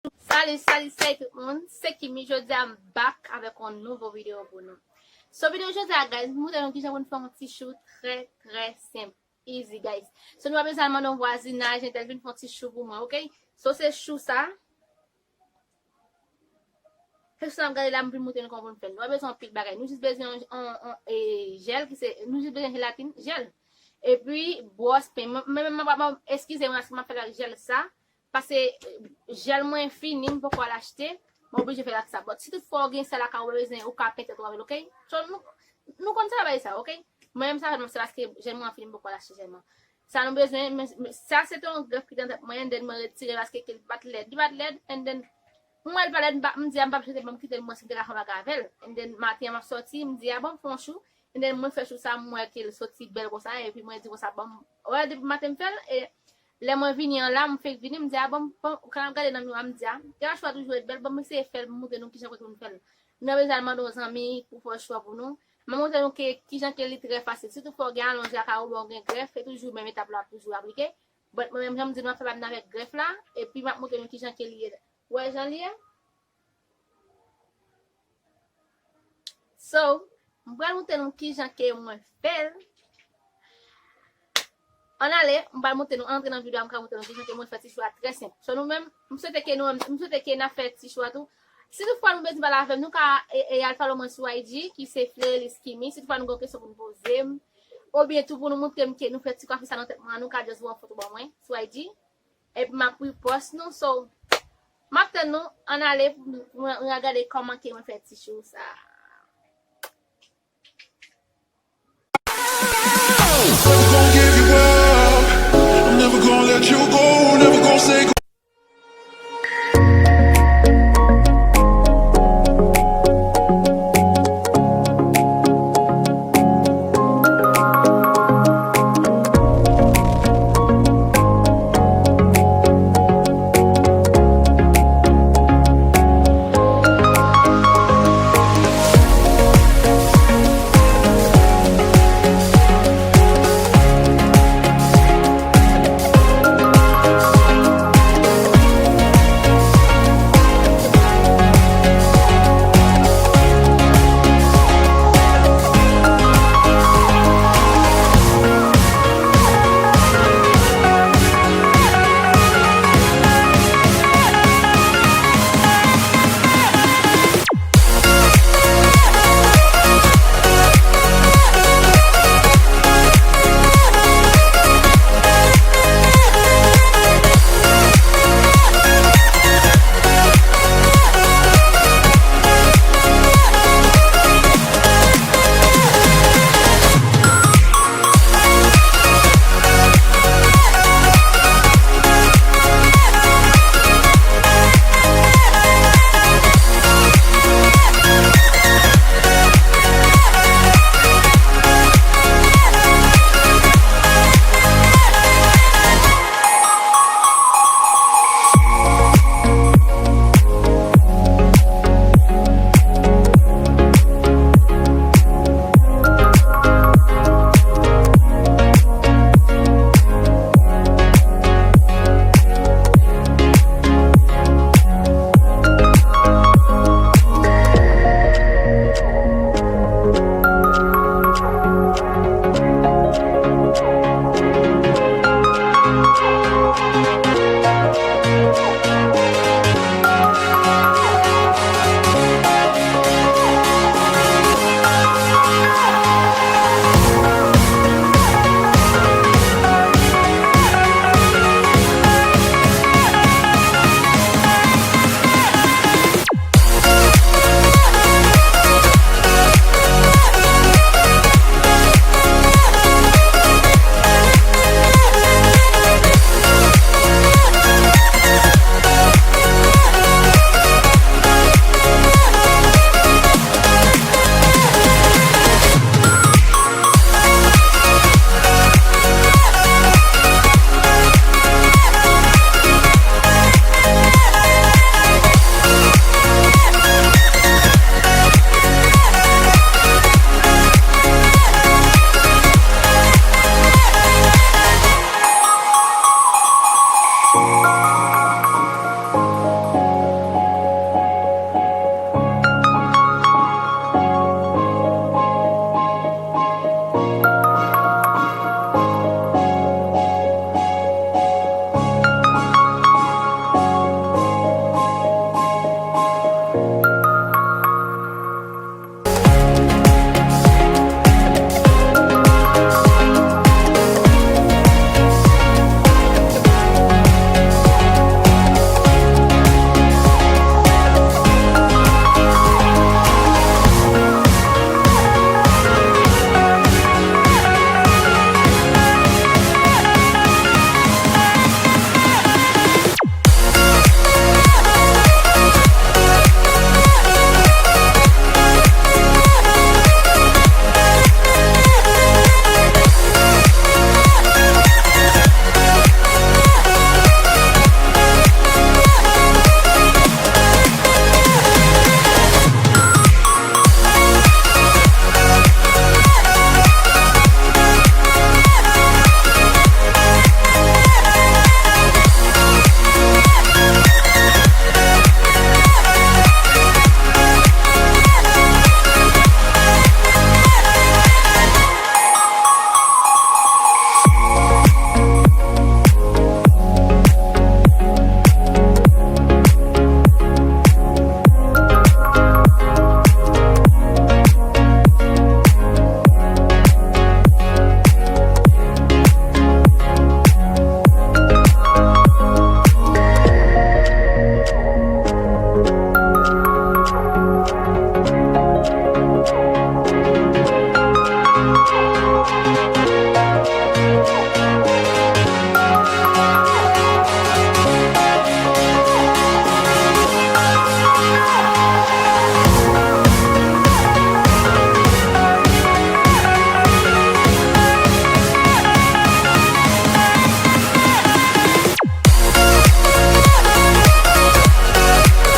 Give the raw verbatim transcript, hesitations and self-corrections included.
Salut, salut, salut tout moun. Se Kimi, jodi a m back avèk yon nouvo videyo pou nou. So, videyo jodi a, guys, m montre nou kijan pou nou fè yon ti chou trè, trè senp. Easy, guys. So, nou pa bezwen al mande yon vwazinaj, entèl vin fè yon ti chou pou mwen, ok? So, se chou sa. Se chou sa m gade la, m vin montre nou kòman pou nou fè l. Nou pa bezwen anpil bagay. Nou jis bezwen yon, yon, yon, e, jèl, ki se, nou jis bezwen jelatin, jèl. Epi, bwòs pen. Mwen, mwen, mwen, mwen, eskize mwen, paske m ap fè l ak jèl sa. Paske, e, jèl mwen fini, m poko al achte. Mwen oblije fè l ak sa. But si toutfwa w gen sa lakay ou, ou bezwen, ou ka pente tou avè l, ok? So, nou, nou konn sa bagay sa, ok? Mwen menm sa fè m, se paske jèl mwen an fini, m poko al achte jèl mwen. Sa nou bezwen, men, men, sa se te yon grèf ki te nan tèt mwen, and then mwen retire paske ke li pa t lèd. Li pa t lèd, and then, m wè l pa lèd, m pa, m di a m p ap jete, ban m kite l, mwen si m te ka fè yon bagay avè l. And then, maten an m ap sòti, m di a ban m fè yon chou, and then mwen fè chou sa, m wè ke l soti bèl konsa, epi mwen di konsa, ban m, wè, depi maten m fè l, e lè mwen vini an la, m fenk vini, m di a ban m, ban m, kan m ap gade nan miwa, m di a, te ka chou a toujou ret bèl, ban m eseye fè l, m montre nou kijan pou nou fè l. Nou pa bezwen al mande yon zanmi pou fè chou a pou nou. M ap montre nou ke, kijan ke li trè fasil. Si toutfwa w gen alonj lakay ou, oubyen w gen grèf, se toujou menm etap la w ap toujou aplike. But mwen menm, jan m di nou, m ap fè pa m nan avèk grèf la, epi m ap montre nou kijan ke li ye. Ou wè jan li ye? So, m pral montre nou kijan ke mwen fè l. Ann ale, m pral montre nou, antre nan videyo a, m ka montre nou kijan ke mwen fè ti chou a trè senp. So, nou menm, m swete ke nou, m swete ke n ap fè ti chou a tou. Si toutfwa nou bezwen pale avè m, nou ka, e, e, al follow mwen sou I G, ki se Fleurelys Kimi. Si toutfwa nou gen kesyon pou nou poze m, oubyen tou pou nou montre m ke nou fè ti kwafi sa nan tèt mwen, nou ka just voye yon foto ban mwen sou I G. Epi m ap repost nou. So, m ap tann nou, ann ale pou nou, pou nou gade kòman ke mwen fè ti chou sa. Never gonna give you up. I'm never gonna let you go. Never gonna say